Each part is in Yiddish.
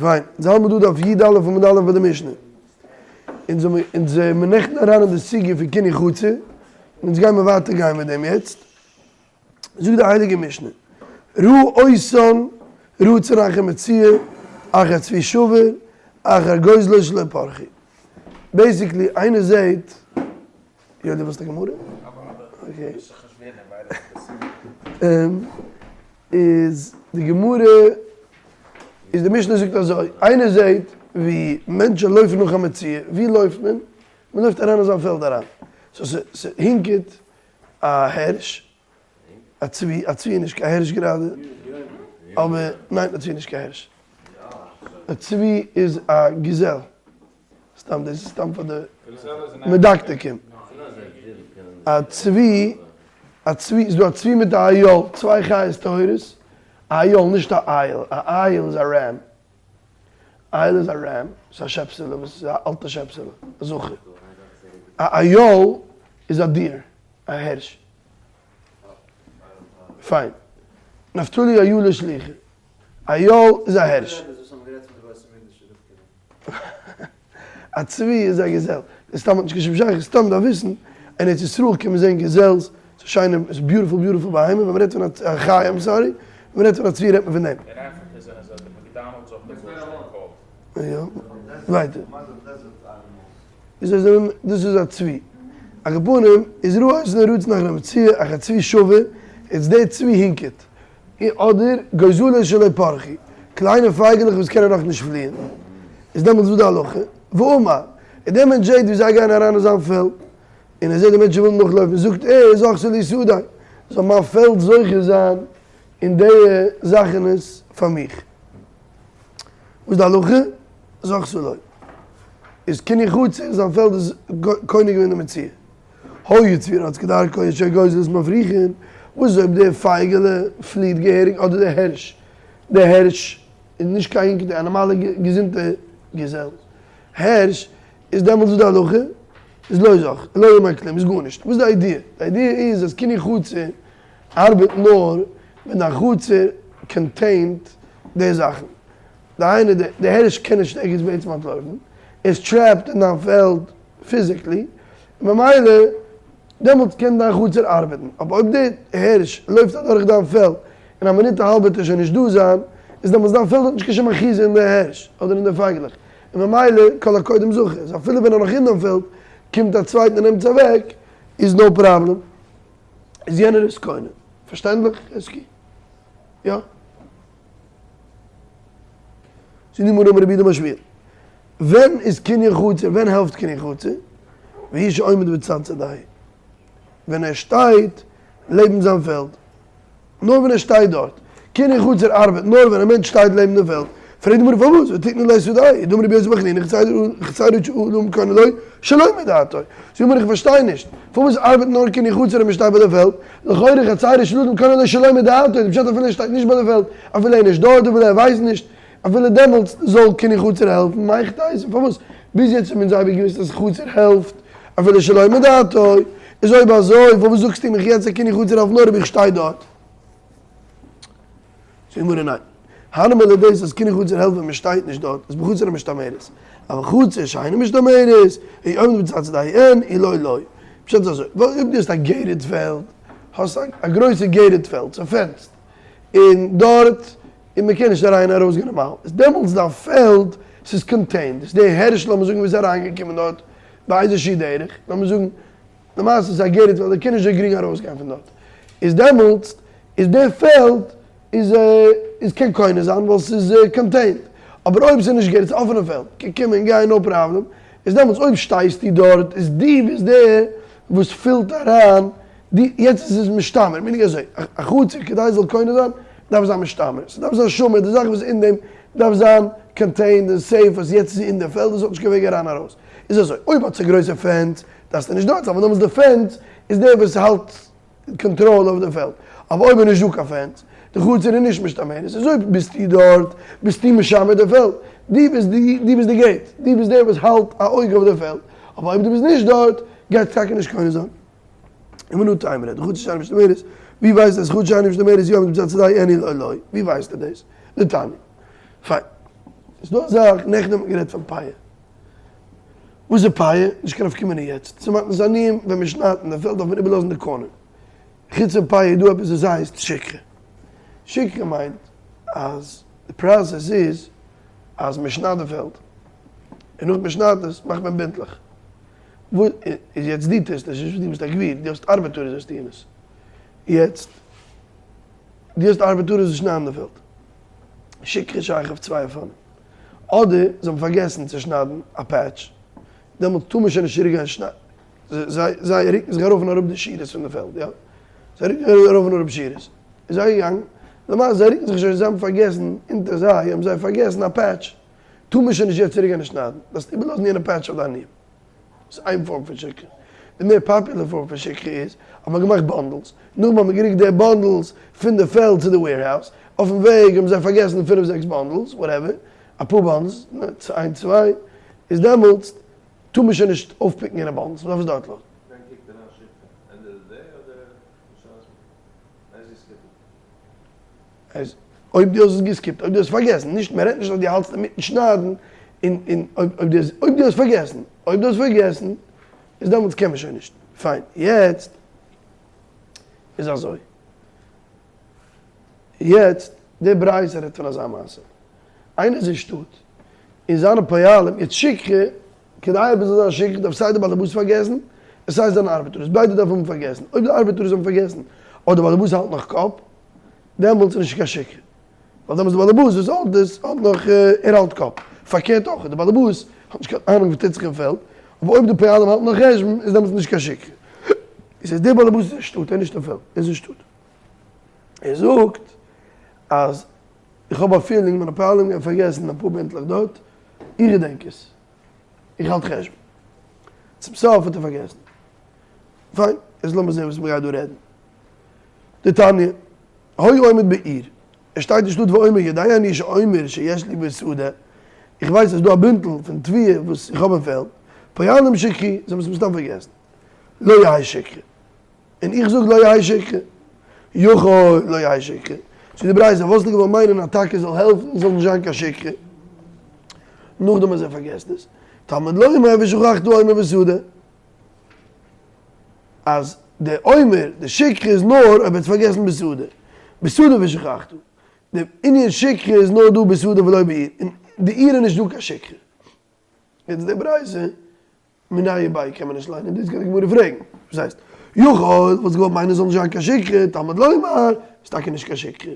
פיין, אונז האלט מיר דא דף י"א עמוד א' ביי די משנה. אונז האמיר אונז זעמיר נעכטן אריין אין די סוגיא פון קינוי חצר, און אונז גיימיר ווייטער גיין מיט דעם יעצט. זאגט די הייליגע משנה, ראה אותן רצין אחר מציאה, אחר צבי שבור, אחר גוזלות שלא פרחו. basically איינער זעהט, יא דו ווילסט א גמרא? okay. איז די גמרא, איז די משנה זאגט אזוי, איינער זעהט ווי מענטשען לויפן נאך א מציאה, ווי לויפט מען? מען לויפט אריין אין זיין פעלד אריין, so ס'הינקעט א הערש, א צבי, א צבי איז נישט קיין הערש גראדע, אבער ניין א צבי איז נישט קיין הערש, א צבי איז א געזעל. סתם דאס איז סתם פאר די מדקדקים. א צבי, א צבי, ס'איז דא א צבי מיט א איל, צוויי חיות טהורות, א איל נישט א אייל, א אייל איז א ram, אייל איז א ram, ס'איז א שעפסעלע וואס איז א אלטע שעפסעלע, א זכר. א איל איז א deer, א הערש. פיין. נפתלי אילה שלוחה. איל איז א הערש. א צבי איז א געזעל. די סתם האט נישט קיין שום שייכות, סתם דארף וויסן, אין ארץ ישראל קען מען זען gazelles, ס'איז שיינע, ס'איז beautiful beautiful בהמה, ווען מ'רעדט פון א חיה, I'm sorry, ווען מ'רעדט פון א צבי רעדט מען פון דעם. אין אפריקע זענען זיי די McDonald's of the bush they called. יא, ווייטער. איז זיי זענען, דאס איז א צבי. על כל פנים, איז ראה אותן רצין אחר מציאה, אחר צבי שבור, איז דער צבי הינקעט. אדער גוזלות שלא פרחו, קליינע פייגעלעך וואס קענען נאך נישט פליען, איז דעמאלטס וואס די הלכה? ואמר, און דער מענטש זעט ווי זיי גייען אריין אין זיין פעלד, און ער זעט די מענטשן ווילן נאכלויפן, זאגט ער, זכתה לי שדי, זאל מיין פעלד זוכה זיין אין די זאכענעס פאר מיך. וואס איז די הלכה? זכתה לו. איז קינוי חצר, זיין פעלד איז קונה געווען די מציאה. היה צבי רץ כדרכו שהגוזלות מפריחין, וואס איז אויב די פייגעלע פליעט געהעריג אדער די הערש, די הערש איז נישט קיין הינקעטע, א נארמאלע געזונטע געזעל הערש, איז דעמאלטס וואס די הלכה? איז לא זך, לא יאמר כלום, איז גארנישט. וואס איז די idea? די idea איז אז קינוי חצר ארבעט נאר ווען דיין חצר contained די זאכן. דהיינו די הערש קען נישט ערגעץ בעצם אנטלויפן, ער איז trapped אין דיין פעלד physically, און ממילא דעמאלטס קען דיין חצר ארבעטן, אבער אויב דער הערש לויפט אדורך דיין פעלד און א מינוט א האלב וועט ער שוין נישט דא זיין, איז דעמאלטס דיין פעלד האט נישט קיין שום אחיזה אין די הערש אדער אין די פייגלעך, און ממילא כל הקודם זכה, איז אפילו ווען ער נאך אין דיין פעלד קומט א צווייטן און נעמט עס אוועק, איז no problem, איז יענער איז קונה. פארשטענדליך חזקי? יא? זאגט די גמרא אמר רב יהודה אמר שמואל, ווען איז קנין חצר, ווען העלפט קנין חצר? והוא שעומד בצד שדהו, ווען ער שטייט לעבן זיין פעלד, נאר ווען ער שטייט דארט, קנין חצר ארבעט נאר ווען א מענטש שטייט לעבן די פעלד, פרעגט די גמרא פארוואס, ותיקני ליה שדהו, דאמר רבי יוסי בר חנינא חצרו של אדם קונה לו שלא מדעתו, זאגט די גמרא איך פארשטיי נישט, פארוואס ארבעט נאר קנין חצר ווען מען שטייט ביי די פעלד, לכאורה חצרו של אדם קונה לו שלא מדעתו, די פשט אפילו ער שטייט נישט ביי די פעלד, אפילו ער איז נישט דארט, אפילו ער ווייסט נישט, אפילו דעמאלטס זאל קנין חצר העלפן, מהיכי תיתי, פארוואס? ביז יעצט האבן אונז אייביג געוואוסט אז חצר העלפט אפילו שלא מדעתו, איז אויב אזוי פארוואס זאגסטו מיך יעצט אז קנין חצר העלפט נאר אויב איך שטיי דארט? זאגט די גמרא ניין, הני מילי דאס אז קנין חצר העלפט ווען מען שטייט נישט דארט איז בחצר המשתמרת, אבל חצר שאינה משתמרת, אי עומד בצד שדהו אין אי לא לא. פשט איז אזוי, אויב דו האסט א gated פעלד, האסט א גרויסע gated פעלד, ס'איז fenced, און דארט און מען קען נישט אריין ארויס גיין נארמאל, איז דעמאלטס דיין פעלד ס'איז contained, איז דער הערש לאמיר זאגן ווי איז אריינגעקומען דארט באיזושהי דרך, לאמיר זאגן למעשה איז א gated פעלד ער קען נישט אזוי גרינג ארויס גיין פון דארט, איז דעמאלטס איז דער פעלד איז איז קען קונה זיין ווייל ס'איז contained, אבער אויב ס'איז נישט gated ס'איז אפענע פעלד קען קומען און גיין no problem, איז דעמאלטס אויב שטייסטו דארט איז דו ביסט דער וואס פילט אריין די, יעצט איז עס משתמר, meaning אזוי, א חצר כדי עס זאל קונה זיין דארף זיין משתמר, ס'דארף זיין שמור, די זאך וואס איז אין דעם דארף זיין contained און safe אז יעצט איז זי אין די פעלד און ס'האט נישט קיין וועג אריין ארויס, איז אזוי, אויב האט עס א גרויסע fence דארפסטו נישט דארט זיין ווייל דעמאלטס די fence איז דער וואס האלט קאנטראל אויף די פעלד, אבער אויב איז נישט דא קיין fence, די חצר איז נישט משתמרת, איז אויב ביסטו דארט ביסטו משמר די פעלד, דו ביסט די, דו ביסט די gate, דו ביסט דער וואס האלט א אויג אויף די פעלד, אבער אויב דו ביסט נישט דארט גייט טאקע נישט קונה זיין. ומנא תימרא דחצר שאינה משתמרת, ווי ווייסט אז חצר שאינה משתמרת יא מיט מצד שדהו אין אי לא לא, ווי ווייסט ער דאס? דתניא. פיין. ס'איז דא א זאך, נעכטן האט מען גערעדט פון פאה. וואס איז פאה? נישט קיין נפקא מינה יעצט. צו מתנת עניים, ווען מען שניידט אין די פעלד דארף מען איבערלאזן די קארנער. חוץ פון פאה איז דא עפעס וואס הייסט שכחה. שכחה מיינט אז די process איז אז מען שניידט די פעלד, און נאך מען שניידט עס מאכט מען בינטלעך. וואס איז יעצט דו טוסט עס, נישט דו ביסט א גביר, דו האסט ארבעטארעס וואס טוען עס. יעצט, דו האסט ארבעטארעס וואס שניידן די פעלד. שכחה שייך אויף צוויי אופנים. אדער זיי האבן פארגעסן צו שניידן א patch, דעמאלטס טאר מען שוין נישט צוריק גיין שניידן. זיי זיי רוקן זיך ארויף און אראפ די שורות פון די פעלד, יא? זיי רוקן זיך ארויף און אראפ שורות. איז זיי געגאנגען, למעשה זיי רוקן זיך שוין, זיי האבן פארגעסן, אונטער זיי האבן זיי פארגעסן א patch, טאר מען שוין נישט יעצט צוריק גיין און שניידן, דארפסט איבערלאזן יענע patch אויף די עניים. דאס איז איין form פון שכחה. די מער popular form פון שכחה איז אז מ'האט געמאכט bundles, נאכדעם האט מען גערוקט די bundles פון די פעלד צו די warehouse, אויפן וועג האבן זיי פארגעסן פינף זעקס bundles, whatever, אפאר bundles, איינס צוויי, איז דעמאלטס טאר מען שוין נישט אויפפיקן יענע bundles, מ'דארף עס דארט לאזן. ווען קוקט ער אן שכחה? end of the day אדער בשעת ער איז געסקיפט? אז אויב דו האסט עס געסקיפט, אויב דו האסט פארגעסן, נישט, מען רעדט נישט אז דו האלטסט אינמיטן שניידן, און און אויב אויב דו האסט אויב דו האסט פארגעסן, אויב דו האסט פארגעסן, איז דעמאלטס קען מען שוין נישט. פיין, יעצט איז אזוי. יעצט, די ברייתא רעדט פון אזא מעשה. איינער איז אין שטאט, און זיינע פועלים, יעצט שכחה, כדי עפעס זאל זיין שכחה דארף סיי די באלעבאס פארגעסן, און סיי זיינע ארבעטארס, ביידע דארפן האבן פארגעסן. אויב די ארבעטארס האבן פארגעסן, אדער די באלעבאס האלט נאך קאפ, דעמאלטס איז נישט קיין שכחה, ווייל דעמאלטס די באלעבאס וואס האט עס האט נאך, ער האלט קאפ. פארקערט אויך, די באלעבאס האט נישט קיין אהנונג וואס טוט זיך אין פעלד, אבער אויב די פועלים האלטן נאך חשבון איז דעמאלטס נישט קיין שכחה. איז אז דער באלעבאס איז אין שטאט, ער איז נישט אין פעלד, ער איז אין שטאט. ער זאגט אז איך האב א feeling מיינע פועלים גייען פארגעסן אפאר בינטלעך דארט, איך געדענק עס, איך האלט חשבון. צום סוף האט ער פארגעסן. פיין, יעצט לאמיר זען וואס מ'גייט דא רעדן. דתניא, היה עומד בעיר, ער שטייט אין שטאט ואומר יודע אני שעומר שיש לי בשדה, איך ווייס אז ס'דא א בינטל פון תבואה וואס איך האב אין פעלד, פועלים שכחו, זיי האבן עס מסתם פארגעסן, לא יהא שכחה, און איך זאג לא יהא שכחה, יכול לא יהא שכחה, זאגט די ברייתא, וואלסטו געוואלט מיינען אז טאקע זאל העלפן זאל נישט זיין קיין שכחה, נאכדעם אז ער פארגעסט עס, תלמוד לומר ושכחת עומר בשדה. אז די עומר, די שכחה איז נאר אויב ער האט פארגעסן בשדה, בשדה ושכחת, די ענין שכחה איז נאר דא בשדה ולא בעיר, אין די עיר איז נישט דא קיין שכחה. יעצט די ברייתא מיניה וביה קען מען נישט ליינען, דאס גייט די גמרא פרעגן, וואס הייסט יכול, וואלסט געוואלט מיינען ס'זאל נישט זיין קיין שכחה, תלמוד לומר, איז טאקע נישט קיין שכחה.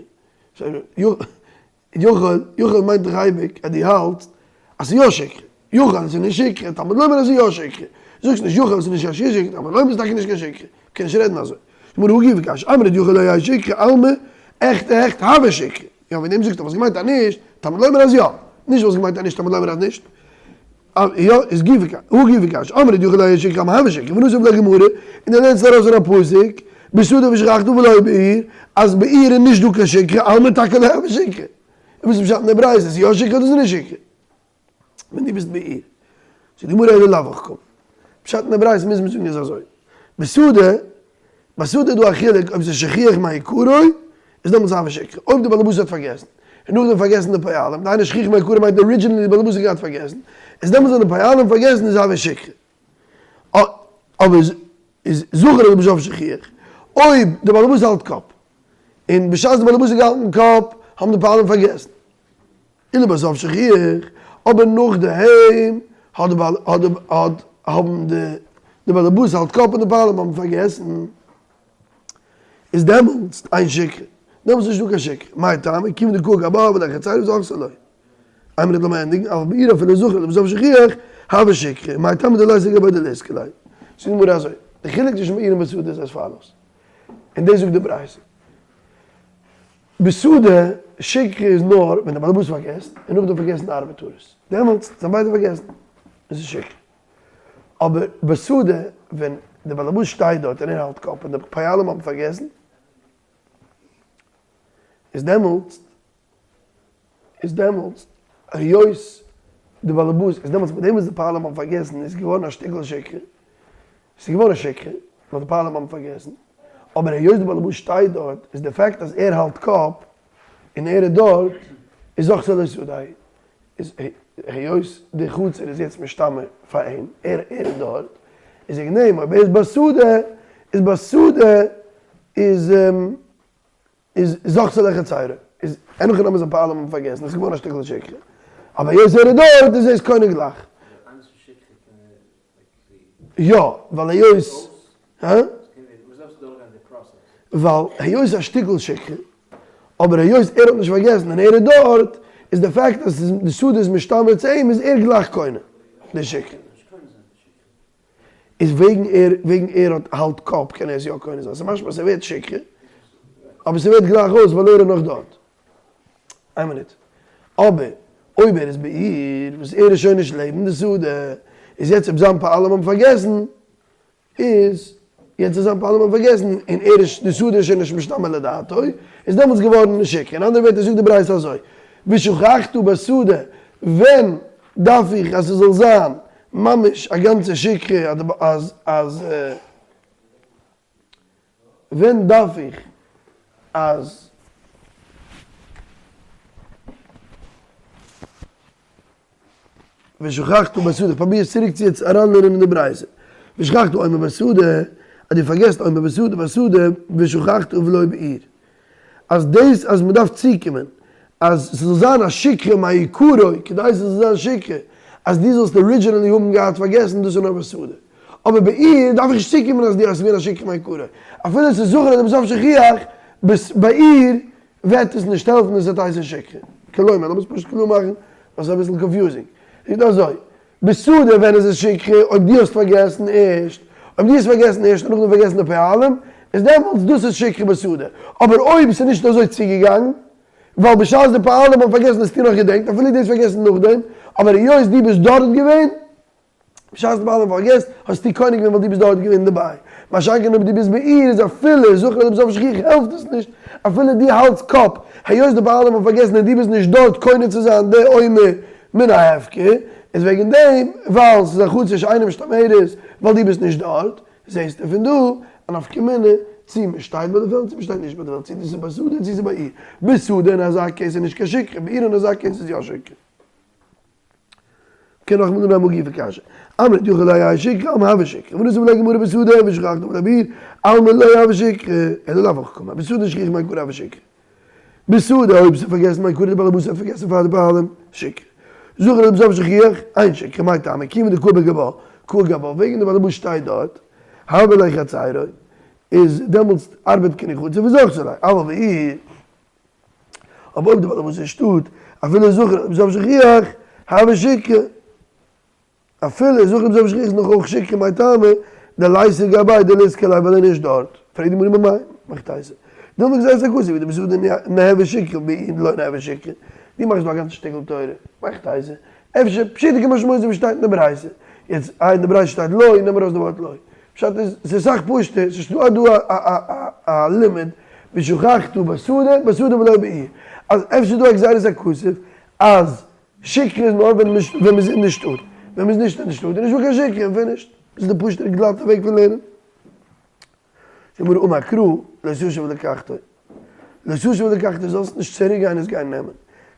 יכול, יכול מיינט דאך אייביג אז דו האלטסט אז ס'איז יא שכחה. יכול איז נישט שכחה, תלמוד לומר אז ס'איז יא שכחה. זאגסט נישט יכול איז נישט קיין שכחה, תלמוד לומר איז טאקע נישט קיין שכחה. מ'קען נישט רעדן אזוי. גמרא הא גופא קשיא, אמרת יכול לא יהא שכחה, אלמא, עכט עכט הוי שכחה. יא וועגן דעם זאגסטו וואלסט געמיינט אז נישט, תלמוד לומר אז יא. נישט וואלסט געמיינט אז נישט, תלמוד לומר אז נישט. יא, איז גופא קשיא, הא גופא קשיא, אמרת יכול לא יהא שכחה, אלמא הוי שכחה, ונסיב לגמרא, און דו לערנסט ארויס פון א פסוק, בשדה ושכחת ולא בעיר, אז בעיר איז נישט דא קיין שכחה, אלמא טאקע לא הוי שכחה. און וואס איז פשט אין די ברייתא, איז יא שכחה אדער איז נישט שכחה? ווען דו ביסט בעיר. זאגט די גמרא אלא לאו הכי קאמר. פשט אין די ברייתא מוז מען זאגן איז אזוי. בשדה, בשדה איז דא א חילוק אויב ס'איז שכיח מעיקרא, איז דעמאלטס הוי שכחה. אויב די בעלעבאס האט פארגעסן, און נאכדעם פארגעסן די פועלים, דהיינו שכיח מעיקרא מיינט originally די בעלעבאס האט געהאט פארגעסן, איז דעמאלטס ווען די פועלים פארגעסן איז הוי שכחה. אבער איז זכור ולבסוף שכיח. אויב די בעלעבאס האלט קאפ, און בשעת די בעלעבאס האט געהאלטן קאפ האבן די פועלים פארגעסן. ולבסוף שכיח, אבער נאכדעם האט די בעל האט די האט האבן די די בעלעבאס האלט קאפ און די פועלים האבן פארגעסן, איז דעמאלטס אין שכחה, דעמאלטס איז נישטא קיין שכחה, מאי טעמא, כיוון דקאי גבה ולחצרי זכתה לו. איין מינוט לאמיר ענדיגן, אבל בעיר אפילו זכר ולבסוף שכיח, הוי שכחה, מאי טעמא דליתא גביה דליסקי ליה. זאגט די גמרא אזוי, די חילוק צווישן בעיר און בשדה איז as follows, און דאס זאגט די ברייתא. בשדה שכחה איז נאר ווען דער באלעבאס פארגעסט און נאכדעם פארגעסן די ארבעטארעס, דעמאלטס זיי ביידע פארגעסן איז עס שכחה. אבער בשדה ווען דער באלעבאס שטייט דארט און ער האלט קאפ און די פועלים האבן פארגעסן איז דעמאלטס איז דעמאלטס היות די באלעבאס איז דעמאלטס מיט דעם וואס די פועלים האבן פארגעסן איז געווארן א שטיקל שכחה, ס'איז געווארן שכחה ווייל די פועלים האבן פארגעסן, אבער היות די באלעבאס שטייט דארט איז די fact אז ער האלט קאפ און ער איז דארט איז זכתה לו שדה. איז היות די חצר איז יעצט משתמר פאר אים, ער ער איז דארט, איז וועגן דעם אויב ער איז בשדה, איז בשדה איז איז זכתה ליה חצירו, איז אין הכי נמי זיין פועלים האבן פארגעסן, עס איז געווארן א שטיקל שכחה, אבער היות ער איז דארט איז ער עס קונה גלייך. יא, ווייל היות, הא? ווייל היות א שטיקל שכחה, אבער היות ער האט נישט פארגעסן און ער איז דארט, איז די fact אז די שדה איז משתמר צו אים איז ער גלייך קונה די שכחה. איז וועגן ער וועגן ער האט האלט קאפ קען ער עס יא קונה זיין, ס'איז משמע אז ס'ווערט שכחה, אבער ס'ווערט גלייך אויס ווייל ער איז נאך דארט. איין מינוט. אבער אויב ער איז בעיר וואס ער איז שוין נישט לעבן די שדה, איז יעצט אויב זיין פועלים האבן פארגעסן, איז יעצט אז זיין פועלים האבן פארגעסן און ער איז די שדה איז שוין נישט משתמר לדעתו, איז דעמאלטס געווארן שכחה. אין אנדערע ווערטער זאגט די ברייתא אזוי, ושכחת בשדה, ווען דארף איך אז ס'זאל זיין ממש א גאנצע שכחה אז אז ווען דארף איך אז ושכחת בשדה, איך פרוביר עס צוריק צו יעצט אריינלערנען אין די ברייתא, ושכחת עומר בשדה, אז דו פארגעסט עומר בשדה בשדה, ושכחת ולא בעיר, אז דאס אז מען דארף צוקומען אז ס'זאל זיין א שכחה מעיקרו, כדי ס'זאל זיין שכחה אז דו זאלסט originally האבן געהאט פארגעסן, דאס איז נאר בשדה. אבער בעיר דארף איך נישט צוקומען אז דו האסט געווען א שכחה מעיקרו. אפילו ס'איז זכור ולבסוף שכיח, בעיר וועט עס נישט העלפן עס וועט הייסן שכחה. כלומר, לאמיר עס פשוט קלאר מאכן, ווייל ס'איז אביסל confusing. זאגט אזוי, בשדה ווען איז עס שכחה אויב דו האסט פארגעסן ערשט, אויב דו האסט פארגעסן ערשט און נאכדעם פארגעסן די פועלים, איז דעמאלטס דאס איז שכחה בשדה, אבער אויב ס'איז נישט אזוי צוגעגאנגען, ווייל בשעת די פועלים האבן פארגעסן האסטו נאך געדענקט, אפילו דו האסט פארגעסן נאכדעם, אבער היות דו ביסט דארט געווען, בשעת די פועלים האבן פארגעסט, האסטו קונה געווען ווייל דו ביסט דארט געווען דערביי. מה שאין כן אויב דו ביסט בעיר איז אפילו זכור לבסוף שכיח העלפט עס נישט, אפילו דו האלטסט קאפ, היות די פועלים האבן פארגעסן און דו ביסט נישט דארט קונה צו זיין די עומר מן ההפקר, איז וועגן דעם ווייל ס'איז א חצר שאינה משתמרת ווייל דו ביסט נישט דארט, זעסטו פון דא א נפקא מינה צי מען שטייט ביי די פעלד צי מען שטייט נישט ביי די פעלד, צי דאס איז בשדה צי ס'איז בעיר. בשדה אין אזא case איז נישט קיין שכחה, בעיר אין אזא case איז יא שכחה. קען נאך אמאל אנהייבן א גופא קשיא. אמרת יכול לא יהא שכחה אלמא הוי שכחה, ונתיב עליה גמרא בשדה ושכחת ולא בעיר, אלמא לא הוי שכחה, אלא לאו הכי קאמר, בשדה שכיח מעיקרא הוי שכחה. בשדה אויב ס'איז פארגעסן מעיקרא די בעל הבית האט פארגעסן פאר די פועלים, שכחה. זכור לבסוף שכיח, אין שכחה, מאי טעמא, כיוון דקאי בגבה, קאי גבה, וועגן די בעל הבית שטייט דארט, הוה ליה חצירו, איז דעמאלטס ארבעט קני חצר וזכתה ליה, אבל בעיר. אבער אויב די בעל הבית אין שטאט, אפילו זכור לבסוף שכיח, הוי שכחה. אפילו זכור לבסוף שכיח איז נאך אויך שכחה מאי טעמא, דליתא גביה דליזכי ליה ווייל ער איז נישט דארט. פרעגט די גמרא ממאי, מאכט תוס'. דילמא גזירת הכתוב ווי דבשדה ניהוי שכחה ובעיר לא ניהוי שכחה. דו מאכסט דא א גאנצע שטיקל תורה. מאכט תוס'. אפשר פשוטו כמשמעו ווי שטייט אין די ברייתא. יעצט איי אין די ברייתא שטייט לא, נעם ארויס די ווארט לא. פשט איז, ס'איז אסאך פשוט'ער, ס'איז דא דא א א לימוד, ושכחת בשדה, בשדה ולא בעיר. אז אפשר איז דא א גזירת הכתוב אז שכחה איז נאר ווען מ'איז אין די שטאט, ווען מ'איז נישט אין די שטאט איז נישטא קיין שכחה און פינישט. דאס איז די פשוט'ער גלאטע וועג פון לערנען. זאגט גמרא אמר קרא לא תשוב ולקחתו. לא תשוב ולקחתו זאלסט נישט צוריק גיין עס גיין נעמען.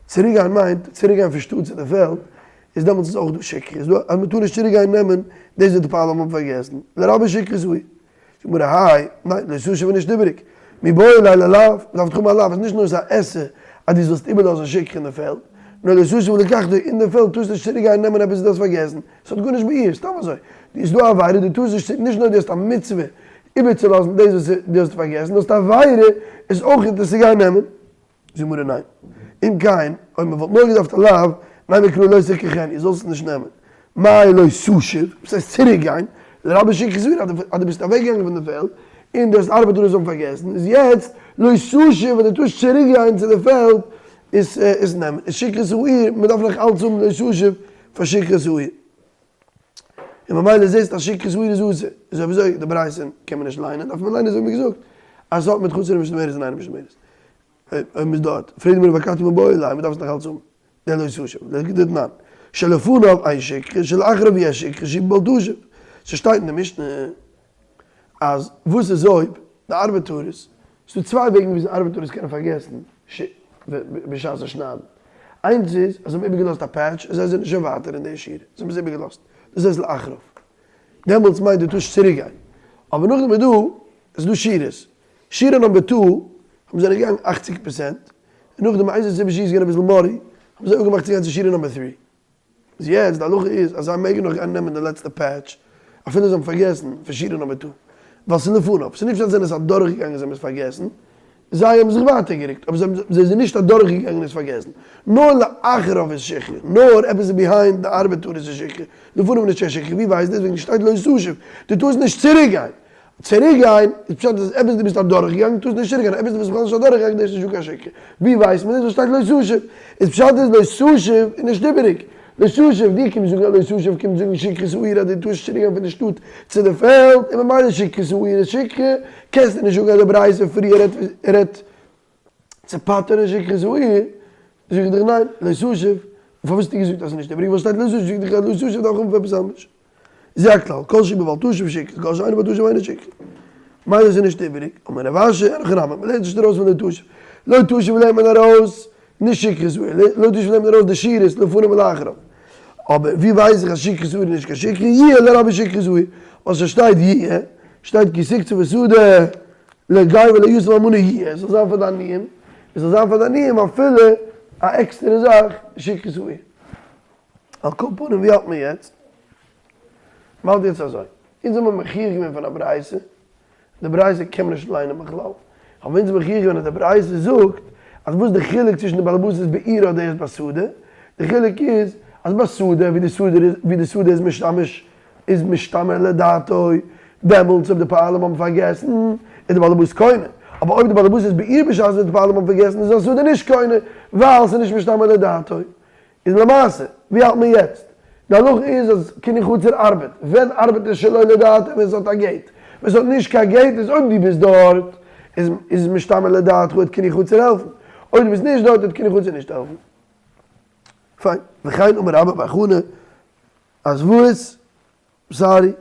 צוריק גיין מיינט צוריק גיין פון שטאט צו די פעלד, איז דעמאלטס איז אויך דא שכחה, איז דא אז מען טאר נישט צוריק גיין נעמען דאס וואס די פועלים האבן פארגעסן, לרבות שכחת העיר. זאגט גמרא האי, ניין, לא תשוב איז נישט איבעריג. מיבעי ליה ללאו, מען דארף דאך האבן א לאו, עס איז נישט נאר א עשה אז דו זאלסט איבערלאזן שכחה אין די פעלד, נאר לא תשוב ולקחתו אין די פעלד טארסט נישט צוריק גיין נעמען עפעס וואס דו האסט פארגעסן, עס האט גארנישט בעיר, סתם אזוי, איז דא א עבירה דו טארסט נישט, נישט נאר דו האסט א מצוה איבערצולאזן דאס וואס דו האסט פארגעסן, דו האסט א עבירה עס אויך עס צו גיין נעמען. זאגט גמרא ניין. אם כן, אויב מען וואלט נאר געדארפט א לאו, נימא קרא לא תקחנו, זאלסט עס נישט נעמען. מאי לא תשוב, וואס הייסט צוריק גיין? לרבות שכחת העיר, אז דו ביסט אוועק געגאנגען פון די פעלד, און דו האסט ארבעטער וואס האבן פארגעסן, איז יעצט לא תשוב, ווען דו טארסט צוריק גיין צו די פעלד, עס עס נעמען. איז שכחת העיר, מען דארף נאך אלץ האבן לא תשוב פאר שכחת העיר. און ממילא זעסט אז שכחת העיר איז אסור, איז אויב אזוי די ברייתא קען מען נישט ליינען, דארף מען ליינען אזוי ווי מ'האט געזאגט, אז ס'האט מיט חצר משמרת און אינה משמרת. אויב מ'איז דארט, פרעגט די גמרא ואכתי מיבעי ליה, מ'דארף עס נאך אלץ האבן, דער לא תשוב, לכדתנן, שלפניו אין שכחה, שלאחריו יש שכחה, שהוא בל תשיב. ס'שטייט אין די משנה אז וואס איז אויב די ארבעטארעס, ס'דא צוויי וועגן וויאזוי ארבעטארעס קענען פארגעסן בשעת זיי שניידן. איינס איז אז זיי האבן איבערגעלאזט א פעטש און זיי זענען שוין ווייטער אין די שורה, זיי האבן עס איבערגעלאזט, דאס הייסט לאחריו. דעמאלטס מיינט דו טארסט צוריק גיין. אבער נאכדעם איז דא, עס איז דא שורות. שורה number two האבן זיי געגאנגען אכציג פערסענט, און נאכדעם איינס איז איבער געווען אביסל muddy, האבן זיי אפגעמאכט צו גיין צו שורה number three. איז יעצט די הלכה איז אז זיי מעגן נאך גיין נעמען די לעצטע פעטש אפילו זיי האבן פארגעסן פון שורה number two, ווייל ס'איז לפניו, ס'איז נישט פשט זיי זענען עס אדורכגעגאנגען זיי האבן עס פארגעסן, זיי האבן זיך ווייטער גערוקט אבער זיי האבן זיי זענען נישט אדורכגעגאנגען און עס פארגעסן, נאר לאחריו איז שכחה, נאר עפעס איז behind די ארבעטאר איז שכחה, לפניו איז נישט קיין שכחה, ווי ווייסט דאס וועגן שטייט לא תשוב, דו טארסט נישט צוריק גיין, צוריק גיין איז פשט אז עפעס דו ביסט אדורך געגאנגען טארסט נישט צוריק גיין, עפעס דו ביסט בכלל נישט אדורך געגאנגען דאס איז נישט דא קיין שכחה, ווי ווייסט מען דאס ווייל שטייט לא תשוב, איז פשט איז לא תשוב איז נישט איבעריג, לא תשוב דו קומסט זאגן אז לא תשוב קומט זאגן שכחת העיר אז דו טארסט צוריק גיין פון די שטאט צו די פעלד און ממילא שכחת העיר איז שכחה, קענסטו נישט זאגן אז די ברייתא פריער רעדט רעדט צו פטר'ן שכחת העיר, זאג איך דיך ניין, לא תשוב, פארוואס האסטו געזאגט אז ס'איז נישט איבעריג ווייל שטייט לא תשוב, זאג איך דיך אז לא תשוב דארף איך האבן פאר עפעס אנדערש. זה הכלל, כל שהוא בבל תשוב שכחה, כל שאינו בבל תשוב אינו שכחה. מילא איז נישט איבעריג, אמר רב אשי, אין הכי נמי, מ'לערנט נישט ארויס פון לא תשוב. לא תשוב לערנט מען ארויס נישט שכחת העיר, לא תשוב לערנט מען ארויס די שורות לפנים ולאחריו. אבער ווי ווייס איך אז שכחת העיר איז נישט קיין שכחה, יהיה לרבות שכחת העיר, ווייל ס'שטייט יהיה, שטייט כי תקצוף השדה לגר וליתום ולאלמנה יהיה, עס זאל זיין פאר די עניים, עס זאל זיין פאר די עניים אפילו א עקסטערע זאך שכחת העיר. על כל פנים ווי האלט מען יעצט? מ'האלט יעצט אזוי, אונז האבן מוכיח געווען פון א ברייתא, די ברייתא קען מען נישט ליינען בכלל, האבן אונז מוכיח געווען אז די ברייתא זאגט אז וואס די חילוק צווישן די בעל הבית איז בעיר אדער איז בשדה, די חילוק איז אז בשדה ווי די שדה איז ווי די שדה איז משתמש איז משתמר לדעתו, דעמאלטס אויב די פועלים האבן פארגעסן איז די בעל הבית קונה, אבער אויב די בעל הבית איז בעיר בשעת ווען די פועלים האבן פארגעסן איז די שדה נישט קונה ווייל ס'איז נישט משתמר לדעתו. איז למעשה, ווי האלט מען יעצט? די הלכה איז אז קנין חצר ארבעט, ווען ארבעט עס שלא לדעתו? ווען ס'האט א gate, ווען ס'האט נישט קיין gate איז אויב דו ביסט דארט איז איז משתמר לדעתך וועט קנין חצר העלפן, אויב דו ביסט נישט דארט וועט קנין חצר נישט העלפן. פיין, וכן אמר רבה בר חנה אז וואס? sorry,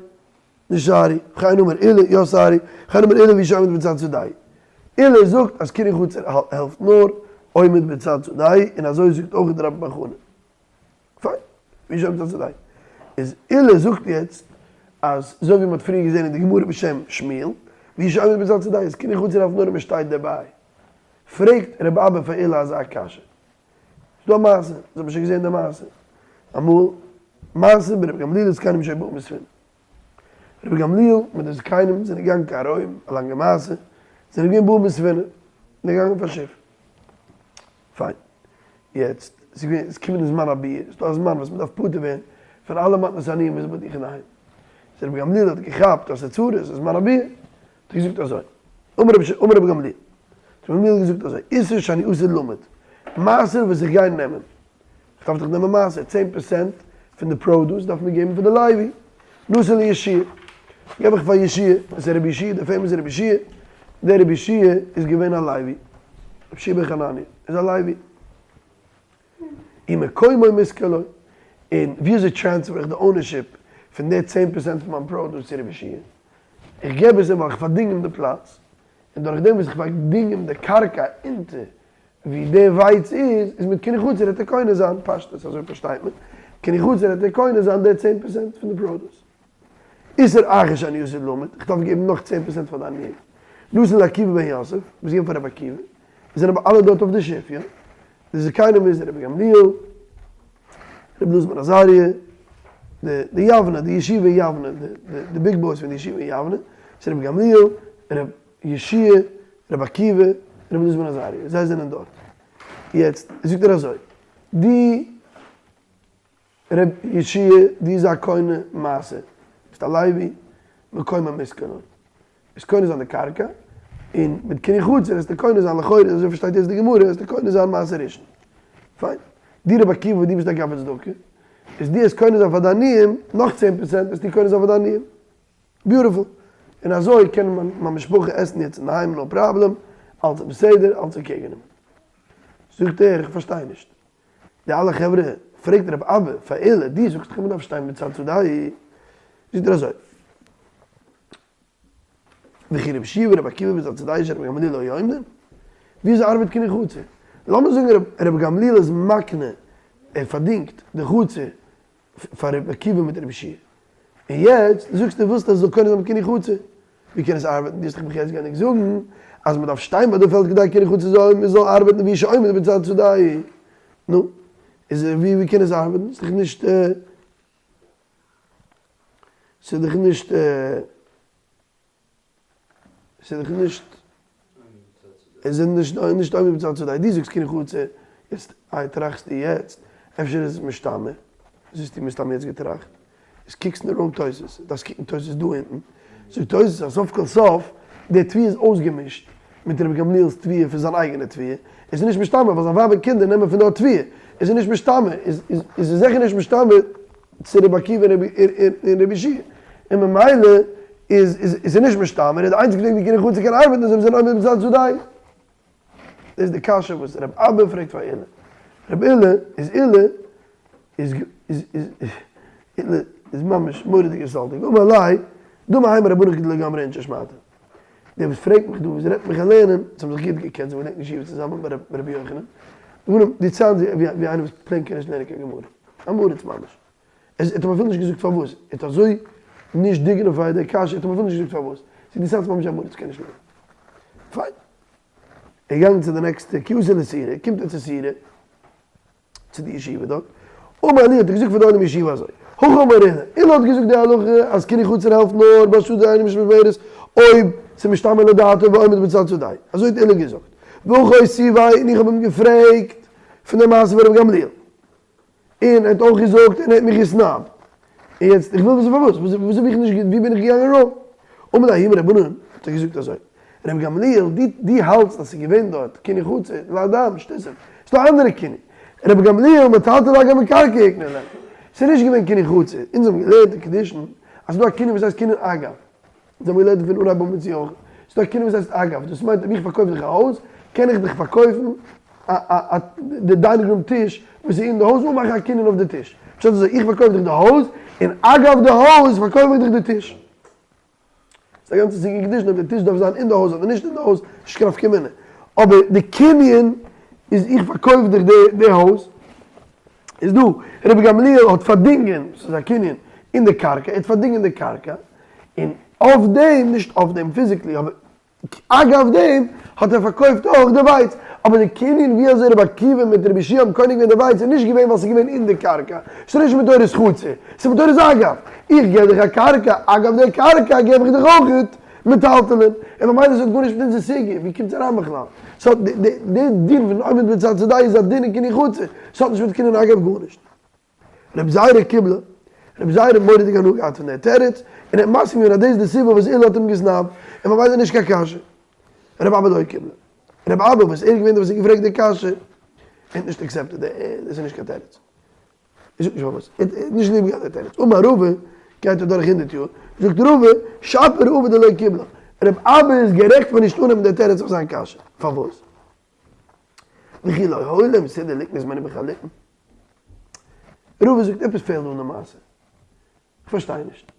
נישט sorry, וכן אמר עולא, יא sorry, וכן אמר עולא והוא שעומד בצד שדהו. עולא זאגט אז קנין חצר העלפט נאר עומד בצד שדהו, און אזוי זאגט אויך דער רבה בר חנה. פיין, והוא שעומד בצד שדהו. איז עולא זאגט יעצט אז אזוי ווי מען האט פריער געזען אין די גמרא בשם שמואל, והוא שעומד בצד שדהו איז קנין חצר העלפט נאר אויב מען שטייט דערביי. פרעגט רבי אבא פאר עולא אזא קשיא. ס'דא א מעשה, אונז האבן שוין געזען די מעשה אמאל, מעשה ברבי גמליאל וזקנים שהיו באין בספינה. רבי גמליאל מיט די זקנים זענען געגאנגען קיין רוים, א לאנגע מעשה, זענען געווען באין בספינה, זענען געגאנגען אויף א שיף. פיין. יעצט, ס'איז געווען, ס'איז געקומען די זמן הביעור, ס'איז דא א זמן וואס מ'דארף פטור ווערן פון אלע מתנות עניים וואס איז ביי דיך אינדערהיים. איז רבי גמליאל האט געכאפט אז ס'איז צרות, ס'איז זמן הביעור, האט ער געזאגט אזוי, אמר רבי אמר רבי גמליאל, האט רבי גמליאל געזאגט אזוי, עישור שאני עתיד לימד, מעשר וואס איך גיי נעמען, איך דארף דאך נעמען מעשר, 10% פון די produce דארף מען געבן פאר די לוי, נתון ליהושע, געב איך פאר יהושע, דאס איז רבי יהושע, דער famous רבי יהושע, דער רבי יהושע איז געווען א לוי, רבי יהושע בן חנניה איז א לוי. ומקומו מושכר לו, און ווי אזוי transfer איך די ownership פון די 10% פון מיין produce צו רבי יהושע? איך געב עס אים ווייל איך פארדינג אים די פלאץ, און דורך דעם וואס איך פארדינג אים די קרקע אונטער ווי די ווייץ איז, איז מיט קנין חצר וועט ער קונה זיין, פשטות אזוי פארשטייט מען, קנין חצר וועט ער קונה זיין די 10% פון די produce. עישור אחר שאני עתיד לימד, איך דארף געבן נאך 10% פאר די עניים. נתן לעקיבא בן יוסף, וואס געבן פאר רבי עקיבא, זענען אבער אלע דארט אויף די שיף, יא? די זקנים איז רבי גמליאל, רבי אלעזר בן עזריה, די די יבנה, די ישיבה אין יבנה, די די big boys פון די ישיבה אין יבנה, איז רבי גמליאל, רבי יהושע, רבי עקיבא, רבי אלעזר בן עזריה, זיי זענען דארט. יעצט זאגט ער אזוי, די רבי יהושע, דו זיי קונה מעשר, ביסט א לוי, מקומו מושכר לו. וועסט קונה זיין די קרקע, און מיט קנין חצר וועסטו קונה זיין לכאורה, אזוי פארשטייט יעצט די גמרא, וועסטו קונה זיין מעשר ראשון. פיין. דו רבי עקיבא וואס דו ביסט א גבאי צדקה, איז דו וועסט קונה זיין פאר די עניים, נאך 10% וועסטו קונה זיין פאר די עניים. beautiful. און אזוי קען מיין משפחה עסן יעצט אינדערהיים no problem, אלץ איז בסדר, אלץ איז okay גענומען. זאגט ער, איך פארשטיי נישט. די אלע חברה, פרעגט רבי אבא פאר עולא, דו זאגסט דאך מ'דארף שטיין בצד שדהו. זאגט ער אזוי. וכי רבי יהושע ורבי עקיבא בצד שדהו של רבי גמליאל לא היו עומדין? וויאזוי ארבעט קנין חצר? לאמיר זאגן רבי גמליאל איז מקנה, ער פארדינגט די חצר פאר רבי עקיבא מיט רבי יהושע און יעצט זאגסטו ווילסט אז עס זאל קונה זיין מיט קנין חצר, ווי קען עס ארבעטן? דו האסט דאך מיך יעצט געענדיגט זאגן אז מען דארף שטיין ביי די פעלד כדי קנין חצר זאל מען זאל ארבעטן והוא שעומד בצד שדהו, נו, איז ווי ווי קען עס ארבעטן? ס'איז דאך נישט ס'איז דאך נישט. ס'איז דאך נישט, עס איז נישט נישט עומד בצד שדהו, דו זאגסט קנין חצר, יעצט איי טראכסטו יעצט, אפשר איז עס משתמר, דאס האסטו מסתם יעצט געטראכט, איז קוקסט אין די wrong תוס', דארפסט קוקן תוס' דא אונטן, זאגט תוס' אז סוף כל סוף די תבואה איז אויסגעמישט מיט רבי גמליאל'ס תבואה פון זיין אייגענע תבואה, עס איז נישט משתמר ווייל זיין ווייב און קינדער נעמען פון דארט תבואה, עס איז נישט משתמר, איז איז עס זיכער נישט משתמר צו רבי עקיבא און רבי יהושע, און ממילא איז איז איז נישט משתמר, איז די איינציגסטע וועג ווי קנין חצר קען ארבעטן איז אויב זיי זענען עומד בצד שדהו. דאס איז די קשיא וואס רב אבא פרעגט פאר עולא. רב עולא איז עולא איז איז איז עולא איז ממש מורא'דיג insulting. אמר ליה, דמי האי מרבנן כדלא גמרי אינשי שמעתא. דער וואס פרעגט מיך דא, וואס רעדט מיך אין לערנען, זיי האבן זיך גוט געקענט, זיי האבן געלערנט אין ישיבה צוזאמען ביי רבי יוחנן. ווארום דו sound סט ווי איינער וואס plain קען נישט לערנען קיין גמרא. עם הארץ ממש. ער האט אים אפילו נישט געזאגט פארוואס, ער האט אזוי נישט dignified די קשיא, ער האט אים אפילו נישט געזאגט פארוואס, ס'איז די sound סט ממש עם הארץ קען נישט לערנען. פיין. ער איז געגאנגען צו די נעקסטע כי אתא לסורא, קומט ער צו סורא, צו די ישיבה דארט, אמר להו האט ער געזאגט פאר די עולם ישיבה אזוי, הכי אמר עולא, עולא האט געזאגט די הלכה אז קנין חצר העלפט נאר בשדה אינה משתמרת אויב ס'איז משתמר לדעתו ועומד בצד שדהו, אזוי האט עולא געזאגט, והכי איתיביה און איך האב אים געפרעגט פון די מעשה פון רבי גמליאל. און ער האט אויך געזאגט און ער האט מיך געסנאבט. און יעצט איך וויל וויסן פארוואס, וואס האב איך נישט ווי בין איך געגאנגען wrong? אמר ליה ההוא מרבנן, האט ער געזאגט אזוי, רבי גמליאל דו דו האלטסט אז ס'איז געווען דארט קנין חצר להדם, שטותים, ס'איז דא אנדערע קנין, רבי גמליאל מטלטלי על גבי קרקע הקנה להם, ס'איז נישט געווען קנין חצר, אונז האבן געלערנט אין קידושין אז ס'איז דא א קנין וואס הייסט קנין אגב. אונז האבן געלערנט פון אנהייב אן צו אויך, ס'איז דא א קנין וואס הייסט אגב, דאס מיינט אויב איך פארקויף דיך א הויז, קען איך דיך פארקויפן א א די dining room טיש וואס איז אין די הויז אן מאכן א קנין אויף די טיש. פשט איז אזוי, איך פארקויף דיך די הויז, און אגב די הויז פארקויף איך דיך די טיש. ס'איז א גאנצע סוגיא קידושין אויב די טיש דארף זיין אין די הויז אדער נישט אין די הויז, נישט קיין נפקא מינה. אבער די קנין איז איך פארקויף דיך די די הויז. איז דא, רבי גמליאל האט פארדינגען, ס'איז א קנין, אין די קרקע, ער האט פארדינגען די קרקע, און אויף דעם, נישט אויף דעם physically, אבער אגב דעם, האט ער פארקויפט אויך די ווייץ, אבער די קנין ווי אזוי רבי עקיבא מיט רבי יהושע האבן קונה געווען די ווייץ איז נישט געווען ווייל ס'איז געווען אין די קרקע, ס'איז נישט מתורת חצר, ס'איז מתורת אגב, איך געב דיך א קרקע, אגב די קרקע געב איך דיך אויך מטלטלין, און ממילא ס'האט גארנישט מיט אונזער סוגיא, ווי קומט עס אריין בכלל? ס'האט די די דין פון עומד בצד שדהו איז א דין אין קנין חצר, ס'האט נישט מיט קנין אגב גארנישט. רבי זירא קיבלה, רבי זירא האט מורא'דיג הנאה געהאט פון דער תירוץ, און ער האט מסכים געווען אז דאס איז די סיבה וואס עולא האט אים געסנאבט, און ממילא איז נישט קיין קשיא. רבי אבא לא קיבלה. רבי אבא וואס ער איז געווען דער וואס האט געפרעגט די קשיא, ער האט נישט accepted די, דאס איז נישט קיין תירוץ. ער זאגט נישט פארוואס, ער האט נישט ליב געהאט די תירוץ. אמר רבא, גייט אדורך הונדרעט יאר, זאגט רבא, שפיר רבא דלא קיבלה. רבי אבא איז גערעכט פאר נישט אננעמען די תירוץ אויף זיין קשיא. פארוואס? וכי לא היה להם סודר לקנות ממנו בחליפין. רבא זאגט עפעס פעלט דא אין די מעשה. איך פארשטיי נישט.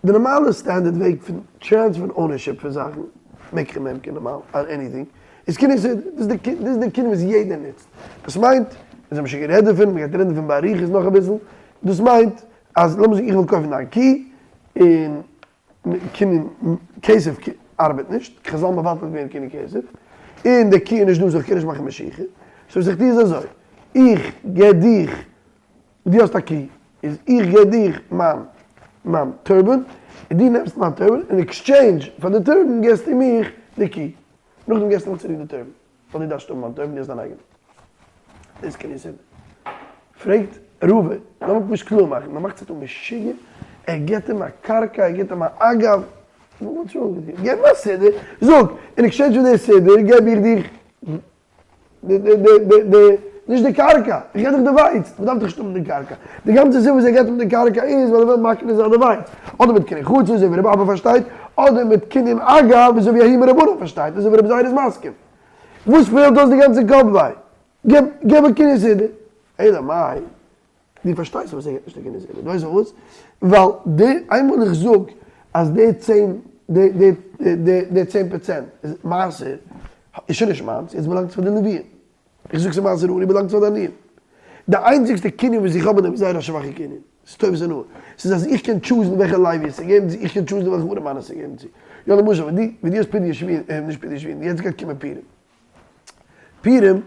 די נארמאלע standard וועג פון טרענספערן ownership פון זאכן, מקח וממכר נארמאל, אן anything, איז קנין סודר. דאס איז די קנין וואס יעדער נוצט. דאס מיינט, אונז האבן שוין גערעדט דערפון, מ'גייט רעדן דערפון באריכות נאך אביסל, דאס מיינט אז לאמיר זאגן איך וויל קויפן דיין קי, און קנין כסף ארבעט נישט, חזל מבטל געווען קנין כסף, און די קי איז נישט דא so איך קען נישט מאכן משיכה, so וואס איך טו איז אזוי, איך געב דיך, דו האסט א קי, איז איך געב דיך מיין מיין turban, און דו נעמסט מיין turban, אין exchange פאר די turban געסטו מיך די קי, נאכדעם געסטו מיך צוריק די turban. ווייל דו דארפסט האבן מיין turban, דו האסט דיין אייגענע. דאס קען איך זאגן. פרעגט רבא, לאמיר פשוט קלאר מאכן, מען מאכט זיך דא משוגע, ער גיבט אים א קרקע, ער גיבט אים א אגב, what's wrong with you? געב אים א סידור, זאג, אין exchange פאר די סידור געב איך דיך די די די די די, נישט די קרקע, איך געב דיך די ווייץ, מען דארף דאך נישט האבן די קרקע, די גאנצע סיבה וואס ער געבט אים די קרקע איז ווייל ער וויל מקנה זיין די ווייץ, אדער מיט קנין חצר אזוי ווי רבי אבא פארשטייט, אדער מיט קנין אגב אזוי ווי ההוא מרבנן פארשטייט, אזוי ווי רבי זירא איז מסכים. וואס פעלט אויס די גאנצע קאפ וויי? געב געב א קנין סודר. אלא מאי, דו פארשטייסט פארוואס ער געבט נישט א קנין סודר, דו ווייסט פארוואס? ווייל די איינמאל איך זאג אז די צען די די די די 10% איז מעשר איז שוין נישט מיינס, יעצט באלאנגט עס פאר די לוויים. איך זאג ס'איז מעשר עני באלאנגט פאר די עניים. די איינציגסטע קנין וואס איך האב אין דעם איז זייער א שוואכע קנין. ס'איז טובת הנאה. ס'איז אז איך קען choose ן וועלכע לוי עס צו געבן צו, איך קען choose ן וועלכע ארעמאן עס צו געבן צו. יא למשל ווען דו ווען דו האסט פדיון שבויים, נישט פדיון שבויים, יעצט גייט קומען פורים. פורים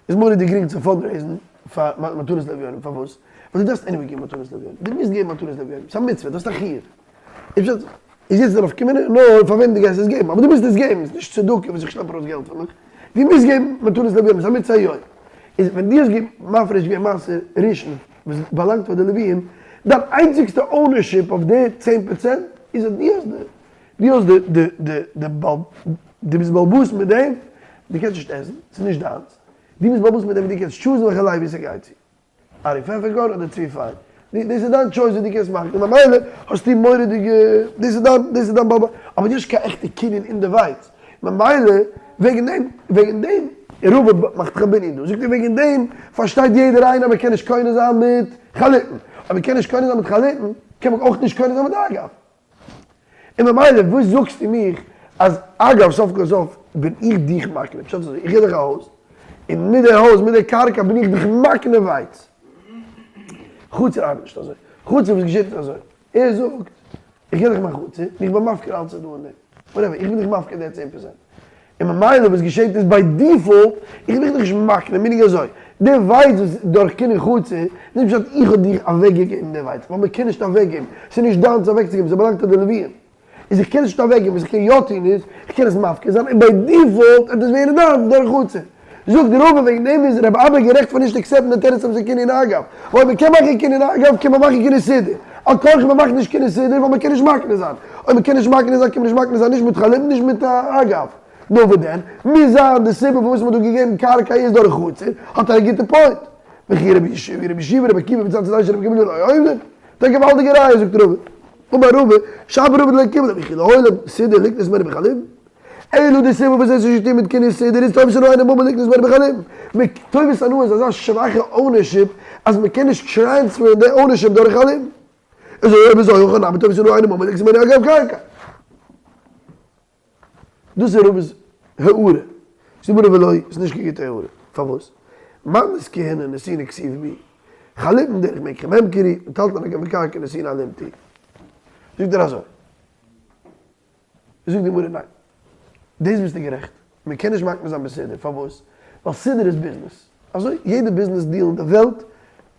איז מורא'דיג גרינג צו fundraise ן פאר מתנות לאביונים, פארוואס? ווייל דו דארפסט anyway געבן מתנות לאביונים, דו מוזט געבן מתנות לאביונים, ס'איז א מצוה, דו האסט א חיוב. איז פשט, איז יעצט דער נפקא מינה נאר פאר וועם דו גייסט עס געבן, אבער דו מוזט עס געבן, ס'איז נישט צדקה וואס איך שלעפ ארויס געלט פון מיך, דו מוזט געבן מתנות לאביונים, ס'איז א מצוה היום. איז ווען דו האסט מפריש געווען מעשר ראשון וואס באלאנגט פאר די לוויים, דיין איינציגסטע ownership אויף די 10% איז אז דו האסט די, דו האסט די די די די בעל, דו ביסט בעל הבית מיט דעם, דו קענסט נישט עסן, ס'איז נישט דיינס, דו ביסט בעל הבית מיט דעם, דו קענסט choose ן וועלכע לוי ס'גייט צו. ארי פעפערקארן אדער צבי פיין. דאס איז דיין choice וואס דו קענסט מאכן, און ממילא האסטו מורא'דיגע, דאס איז דיין, דאס איז דיין באבע, אבער דו האסט קיין עכטע קנין אין די ווייץ, ממילא וועגן דעם, וועגן דעם, רבא מאכט דאך א בנין דא, זאגט ער וועגן דעם פארשטייט יעדער איינער אז מען קען נישט קונה זיין מיט חליפין, אויב מען קען נישט קונה זיין מיט חליפין, קען מען אויך נישט קונה זיין מיט אגב. און ממילא וואס זאגסטו מיך אז אגב סוף כל סוף בין איך דיך מקנה, פשט איז אזוי, איך גיב דיך א הויז, און מיט די הויז מיט די קרקע בין איך דיך מקנה ווייץ. חצר ארבעט נישט אזוי, חצר וואס געשעט איז אזוי, ער זאגט איך גיב דיך מיין חצר, און איך בין מפקיר אלץ איז דא אין דעם, whatever, איך בין דיך מפקיר די 10%, און ממילא וואס געשעט איז by default, איך בין דיך נישט מקנה, meaning אזוי, די ווייץ וואס דורך קנין חצר, נישט פשט איך האב דיך אוועקגעגעבן די ווייץ, ווייל מען קען נישט אוועקגעבן, ס'איז נישט דיינס אוועקצוגעבן, ס'באלאנגט פאר די לוויים, איז איך קען עס נישט אוועקגעבן, וואס איך קען יא טון איז, איך קען עס מפקיר זיין, און by default וועט עס ווערן דיינס דורך חצר. זאגט די רבי וועגן דעם איז רבי אבא גערעכט פאר נישט accept ן די תירוץ אויף קנין אגב, ווייל מען קען מאכן קנין אגב קען מען מאכן קנין סודר, על כרחך מען מאכט נישט קנין סודר ווייל מען קען נישט מקנה זיין, אויב מען קען נישט מקנה זיין קען מען נישט מקנה זיין נישט מיט חליפין נישט מיט אגב, נאר וואס דען, מוז זיין די סיבה פארוואס מען האט דא געגעבן קרקע איז דורך חצר, האט ער א גוטע point. וכי רבי יהושע רבי יהושע ורבי עקיבא מצד צדדי של רבי גמליאל לא עובדין? די געוואלדיגע ראיה זאגט רבא, אמר רבא, שפיר רבא דלא קיבל וכי לעולם סודר לקנות ממנו בחליפין? אלא די סיבה וואס עס איז נישט געטון מיט קנין סודר איז טובת הנאה אינו ממון לקנות ממנו בחליפין. מיט טובת הנאה איז אזא שוואכע ownership אז מען קען נישט transfer ן די ownership דורך חליפין. איז אויב אזוי הכא נמי טובת הנאה אינו ממון לקנות ממנו אגב קרקע. דאס איז רבא'ס הערה. זאג מיר ולא, איז נישט קיין גוטע הערה. פארוואס? מתנות כהונה נתינה כתיב בהו. חליפין דרך מקח וממכר הוא, מטלטלין אגב קרקע נתינה אלימתא. זאגט ער אזוי. זאגט די גמרא ניין. דאס ביסטו גערעכט. מען קען נישט מקנה זיין בסודר. פארוואס? ווייל סודר איז ביזנעס. אזוי יעדע ביזנעס deal אין די וועלט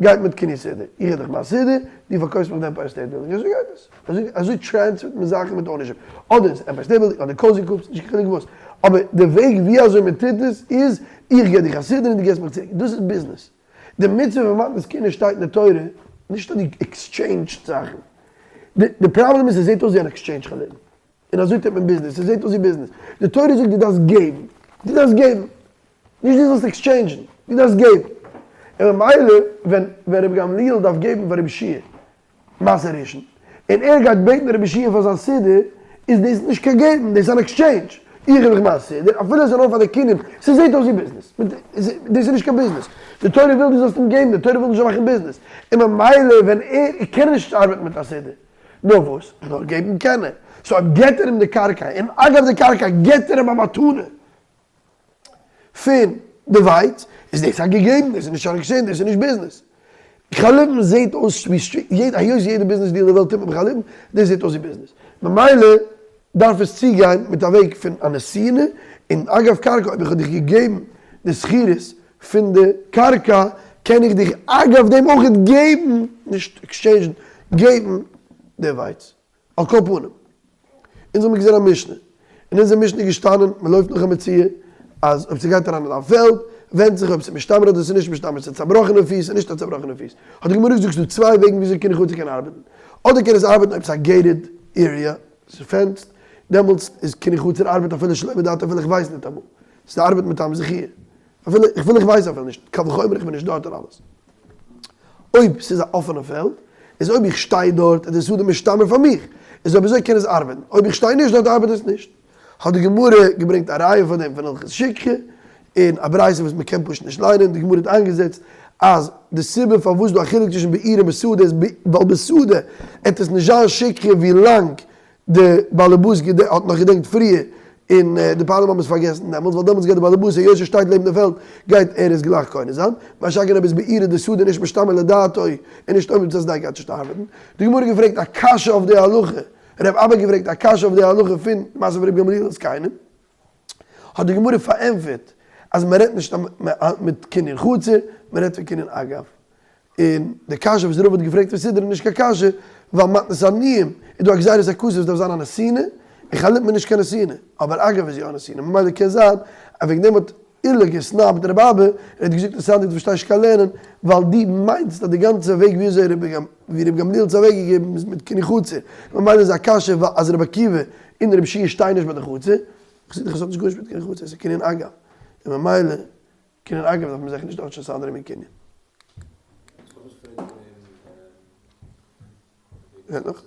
גייט מיט קנין סודר. איך גיב דיך מיין סודר, דו פארקויפסט מיך די עמפייער סטעיט בילדינג. אזוי גייט עס. אזוי אזוי transfer ט מען זאכן מיט ownership. אדער איז עמפייער סטעיט בילדינג אדער קאוזי קופס, נישט קיין חילוק וואס. אבער די וועג ווי אזוי מען טוט עס איז, איך גיב דיך א סודר און דו גיבסט מיך צוריק. דאס איז ביזנעס. די מצוה פון מתנות כהונה שטייט אין די תורה, נישט אז דו exchange סט זאכן. די פראבלעם איז עס זעט אויס ווי אן exchange חלילה. און אזוי טוט מען ביזנעס, עס זעט אויס ווי ביזנעס. די תורה זאגט דו דארפסט געבן. דו דארפסט געבן. נישט דו זאלסט exchange ן. דו דארפסט געבן. און ממילא ווען ווען רבי גמליאל דארף געבן פאר רבי יהושע מעשר ראשון, און ער גייט בעטן רבי יהושע פאר זיין סודר, איז דאס נישט קיין געבן, דאס איז אן exchange. איך גיב דיך מיין סודר, אפילו עס איז נאר פאר די קינדער, ס'זעט אויס ווי ביזנעס. דאס איז נישט קיין ביזנעס. די תורה וויל דו זאלסט אים געבן, די תורה וויל נישט זאל מאכן ביזנעס. און ממילא ווען ער, ער קען נישט ארבעטן מיט א סודר. נאר וואס? נאר געבן קען ער. so אויב געבט ער אים די קרקע, און אגב די קרקע געבט ער אים א מתנה פון די ווייץ, איז דאס א געגעבן, דאס איז נישט אן exchange, דאס איז נישט ביזנעס. חליפין זעט אויס ווי סטריט, היות יעדע ביזנעס deal אין די וועלט טוט מען בחליפין, דאס זעט אויס ווי ביזנעס. ממילא דארף עס צוגיין מיט א וועג פון א נתינה, און אגב קרקע אויב איך האב דיך געגעבן די שכירות פון די קרקע קען איך דיך אגב דעם אויך געבן, נישט exchange ן, געבן די ווייץ. על כל פנים, אונז האבן געזען א משנה, אין אונזער משנה איז געשטאנען, מען לויפט נאך א מציאה, אז אויב ס'גייט אריין אין א פעלד, ווענדט זיך אויב ס'איז משתמר אדער ס'איז נישט משתמר, ס'איז א צעבראכענע פיס און נישט א צעבראכענע פיס. האט די גמרא געזאגט ס'איז דא צוויי וועגן וויאזוי קינוי חצר קען ארבעטן, אדער קען עס ארבעטן אויב ס'איז א gated area, ס'איז fenced, דעמאלטס איז קינוי חצר ארבעט אפילו שלא מדעתו אפילו איך ווייס ניטאמאל, ס'ארבעט מטעם זכי'. אפילו איך וויל איך ווייס אפילו נישט, קל וחומר איך בין נישט דארט און אלעס. אויב ס'איז א אפענע פעלד, איז אויב איך שטיי דארט איז די שדה משתמר פאר מיך, איז אויב אזוי קען עס ארבעטן, אויב איך שטיי נישט דארט ארבעט עס נישט. האט די גמרא געברענגט א ראיה פאר דעם פון הלכות שכחה, און א ברייתא וואס מ'קען פשוט נישט ליינען, די גמרא האט איינגעזעצט אז די סיבה פארוואס דא א חילוק צווישן בעיר און בשדה איז ווייל בשדה עט עס נישט זיין שכחה ווי לאנג די באלעבאס האט נאך געדענקט פריער. און די פועלים האבן עס פארגעסן דעמאלטס, ווייל דעמאלטס גייט די בעל הבית היות ער שטייט לעבן די פעלד גייט ער עס גלייך קונה זיין, מה שאין כן אויב איז בעירא די שדה נישט משתמע לדעתו און נישט עומד בצד שדה גייט נישט ארבעטן. די גמרא געפרעגט א קשיא אויף די הלכה, ר' אבא געפרעגט א קשיא אויף די הלכה פון מעשה פון ר' גמליאל זקנים, האט די גמרא פארענטפערט אז מען רעדט נישט מיט קנין חצר, מען רעדט פון קנין אגב. און די קשיא וואס רבא האט געפרעגט פון סידור איז נישט קיין קשיא, ווייל מתנת עניים איז דא א גזירת הכתוב וואס דארף זיין א נתינה, און חליפין איז נישט קיין נתינה, אבער אגב איז יא א נתינה, ממילא קען זיין אז וועגן דעם האט עולא געסנאבט רבי אבא, און האט געזאגט אז סנדק דו פארשטייסט נישט קיין לערנען, ווייל דו מיינסט אז די גאנצע וועג ווי אזוי ווי רבי גמליאל האט עס אוועק געגעבן איז מיט קנין חצר, ממילא איז א קשיא אז רבי עקיבא און רבי יהושע שטייען נישט ביי די חצר, איך זאג דיך עס האט נישט גארנישט מיט קנין חצר, עס איז קנין אגב, און ממילא קנין אגב דארף מען זיכער נישט דארט שוין סדר'ן מיט קנין. נאך?